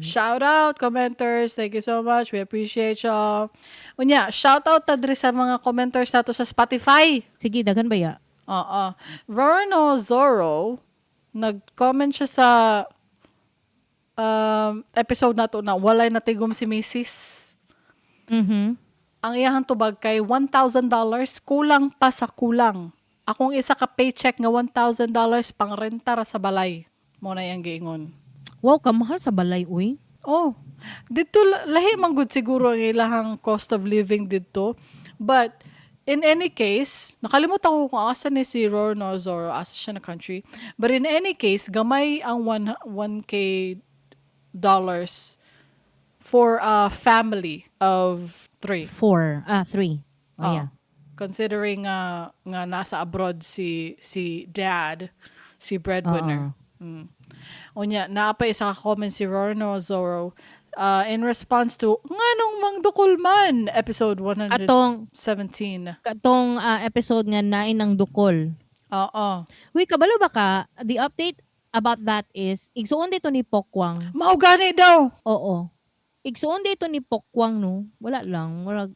Shout out commenters. Thank you so much. We appreciate y'all. Unya, shout out ta diri sa mga commenters nato sa Spotify. Sige, daghan ba ya? Oo. Verno Zorro, nag-comment siya sa episode nato na walay natigom si Mrs. Ang iyahang tubag kay $1,000 kulang pa sa kulang. Akong isa ka paycheck nga $1,000 pang renta ra sa balay. Mo na iyang giingon. Wow, kamahal sa balay uy. Oh, dito lahi man gud siguro ang ilahang cost of living dito. But in any case, nakalimutan ko kung asa ni si Rorno Zorro, asa siya na country. But in any case, gamay ang 1 1K dollars for a family of three. Four, ah, three. Oh, Oh. yeah. Considering nga nasa abroad si dad, si breadwinner. Oo. Unya, naa pa isa ka comment si Rorno Zorro in response to "Nganong mangdukol man" episode 117. Katong episode nga nain ng dukol. Oo. Uy, kabalo ba ka? The update about that is igsuon dito ni Pokwang. Mao gani daw. Oo. Igsuon dito ni Pokwang, no. Wala lang, murag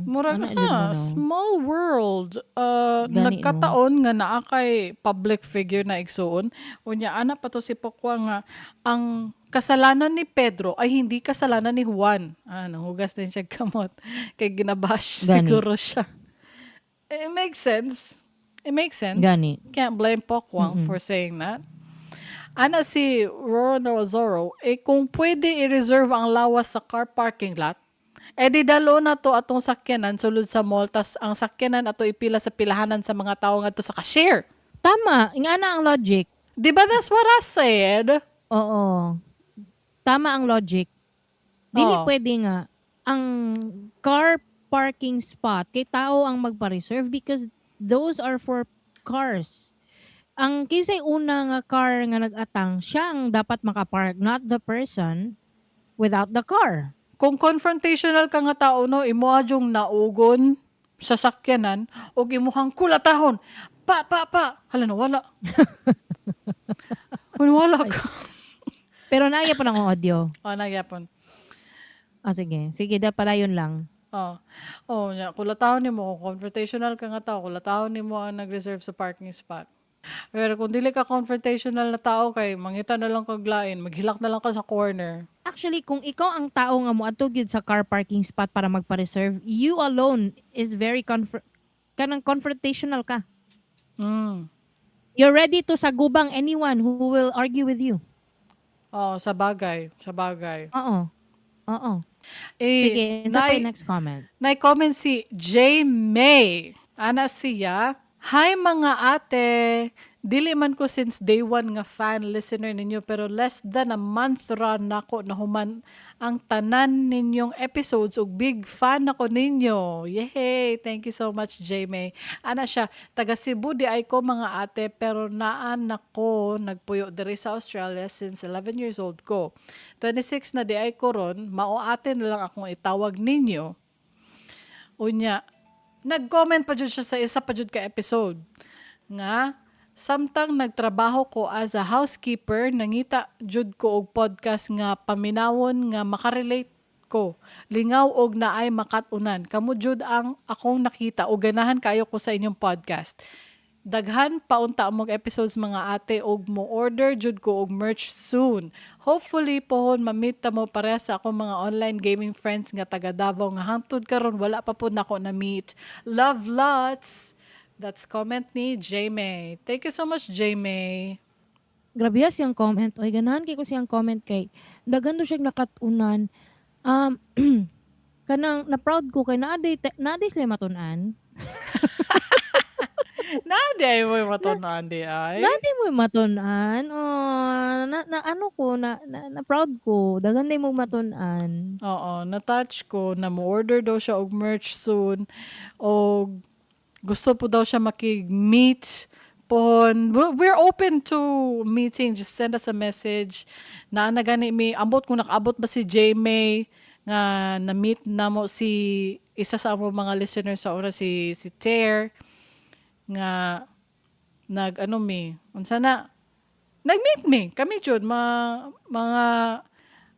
Murag ana jud ha, mo, no. small world. Gani, no? Nagkataon nga naa kay public figure na igsuon. Unya ana pa to si Pokwang nga ang kasalanan ni Pedro ay hindi kasalanan ni Juan. Ah, nanghugas din siya kamot. Kay ginabash Gani. siguro siya. It makes sense. It makes sense. Gani. Can't blame Pokwang for saying that. Ana si Rorono Zorro, eh kung pwede i-reserve ang lawas sa car parking lot, eh di dalo na to atong sakyanan sulod sa mall, tas ang sakyanan ato ipila sa pilahanan sa mga tao ngadto sa cashier. Tama, ingana ang logic. Di ba that's what I said? Oo. Tama ang logic. Dili Oo. pwede nga ang car parking spot kay tao ang magpa-reserve because those are for cars. Ang kinsay una nga car nga nag-atang, siya ang dapat makapark, not the person without the car. Kung confrontational ka nga tao, no, imo yung naugon sa sakyanan og imuhang kulatahon. Pa pa pa. Hala na wala. Kung wala ka. Pero naaya pa lang ang audio. Oh, nagyapon. Ah, sige. Sige, da pala yun lang. Oh. Oh, nya kulatahon nimo kung confrontational ka nga tao, kulatahon nimo ang nag-reserve sa parking spot. Pero kung dili ka confrontational na tao kay mangita na lang kag lain, maghilak na lang ka sa corner. Actually, kung ikaw ang tao nga moadto gyud sa car parking spot para magpa-reserve, you alone is very kanang confrontational ka. You're ready to sagubang anyone who will argue with you. Oh, sa bagay, sa bagay. Oo. Oo. Eh, Sige, unsa pa naay- yung next comment? Nay-comment si J. May. Ana siya, "Hi mga ate! Dili man ko since day one nga fan listener ninyo pero less than a month ra nako nahuman ang tanan ninyong episodes ug big fan ako ninyo. Yay! Thank you so much, J. May." Ana siya, "Taga Cebu diay ko mga ate pero naan nako nagpuyo diri sa Australia since 11 years old ko. 26 na diay ko ron, mao ate na lang akong itawag ninyo." Unya, nag-comment pa jud siya sa isa pa jud ka episode nga, "Samtang nagtrabaho ko as a housekeeper, nangita jud ko og podcast nga paminawon nga makarelate ko. Lingaw og naay makat-unan. Kamo jud ang akong nakita og ganahan kayo ko sa inyong podcast. Daghan pa unta mog episodes mga ate og mo order jud ko og merch soon. Hopefully pohon ma-meet ta mo pareha sa akong mga online gaming friends nga taga Davao nga hangtod karon wala pa pud nako na meet. Love lots." That's comment ni J May. Thank you so much, J May. Grabe ha siyang comment. Oy, ganahan kay ko siyang comment kay daghan do siya nakat-unan. Kanang na proud ko kay naa day sila matun-an. Naa diay mo matun-an diay. Naa day mo matun-an. Oh, na ano ko na proud ko. Daghan day mo matun-an. Oo, na-touch ko na mo-order daw siya og merch soon og gusto po daw siya makig-meet pohon. We're open to meeting. Just send us a message. Naa na gani mi ambot kung nakaabot ba si J May nga na-meet namo si isa sa among mga listeners sa una, si Ter, nga nag ano mi unsa na nag-meet mi kami jud ma, mga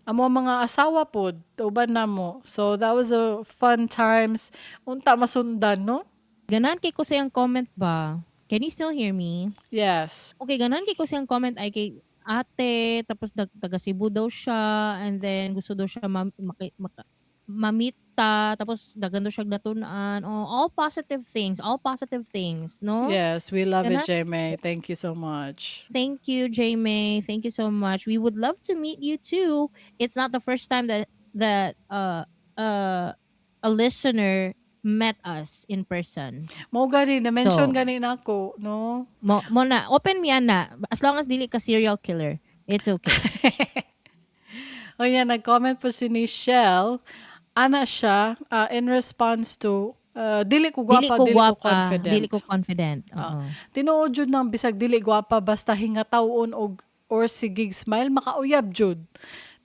amo mga asawa pod uban namo. So that was a fun times. Unta masundan, no? Ganahan kay ko sa iyang comment ba? Can you still hear me? Yes. Okay, ganahan kay ko sa iyang comment ay kay ate, tapos taga Cebu daw siya, and then gusto daw siya ma-meet ta, tapos daghan daw siya natun-an. Oh, all positive things, all positive things, no? Yes, we love it. Ganahan J May, thank you so much. Thank you, J May. Thank you so much. We would love to meet you too. It's not the first time that a listener met us in person. Mao gani na mention So, gani nako, no? Mo na open mi ana as long as dili ka serial killer. It's okay. O yan, nag-comment po si Nichelle. Ana siya, in response to, "Dili ko Dili gwapa, ko dili ko gwapa, confident." Dili ko confident. Ah. Oo. "Tinuod jud nang bisag dili gwapa basta hingatawon og or sigig smile makauyab jud."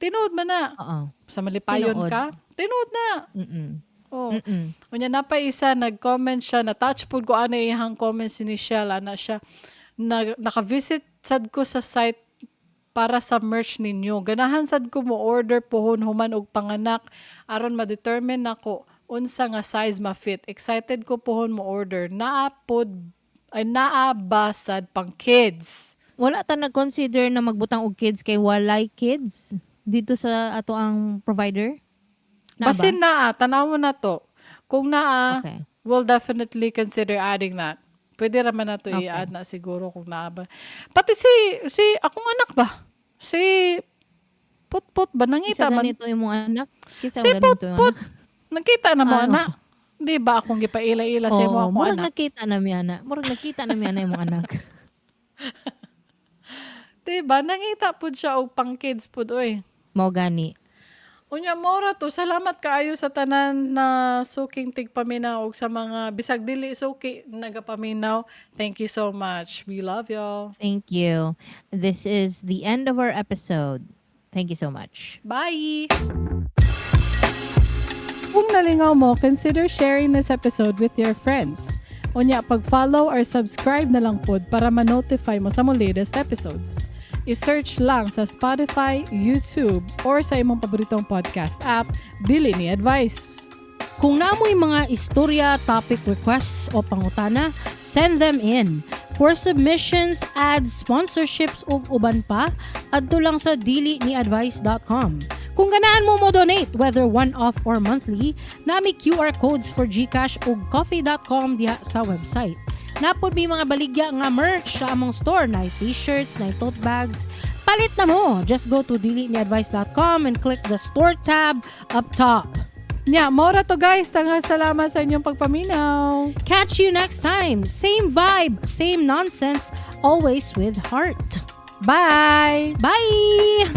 Tinuod man na. Oo. Sa malipayon Tinuod. ka, tinuod na. Oh. Unya napa isa nag-comment siya, na touch pud ko ana iyang comment si Nichelle. Ana siya, na, "Naka-visit sad ko sa site para sa merch ninyo. Ganahan sad ko mo order pohon human og panganak aron ma-determine nako unsa nga size ma-fit. Excited ko pohon mo order. Naa pod ay naa ba sad pang kids?" Wala ta nag-consider na magbutang og kids kay walay kids dito sa ato ang provider. Naa ba? Basin naa, tanaw na to. Kung naa, we'll definitely consider adding that. Pwede raman na to i-add na siguro kung naa ba. Pati si akong anak ba? Si Putput ba nangita Kisa man? ganito imong anak? Kisa Si ganito imong Putput anak? nakita na mo Ah, anak. Di ba akong gipaila-ila sa imo Oo, akong murag anak? nakita na mi ana. Murag nakita na mi ana imong anak. Di ba? Nangita pud siya og pang kids pud oy. Mao gani. Unya mora to, salamat kaayo sa tanan na suking tigpaminaw og sa mga bisag dili suki nagapaminaw. Thank you so much. We love y'all. Thank you. This is the end of our episode. Thank you so much. Bye! Kung nalingaw mo, consider sharing this episode with your friends. Unya, pag-follow or subscribe na lang pod para ma-notify mo sa mo latest episodes. I-search lang sa Spotify, YouTube, or sa imong paboritong podcast app, Dili Ni Advice. Kung naa moy mga istorya, topic requests o pangutana, send them in. For submissions, ads, sponsorships ug uban pa, adto lang sa diliniadvice.com. Kung ganahan mo mo donate, whether one-off or monthly, naa mi QR codes for GCash ug ko-fi.com diha sa website. Naa pod mi mga baligya nga merch sa among store, na t-shirts, na tote bags. Palit na mo! Just go to diliniadvice.com and click the store tab up top. Nya, mao ra to, guys. Daghang salamat sa inyong pagpaminaw. Catch you next time. Same vibe, same nonsense, always with heart. Bye! Bye!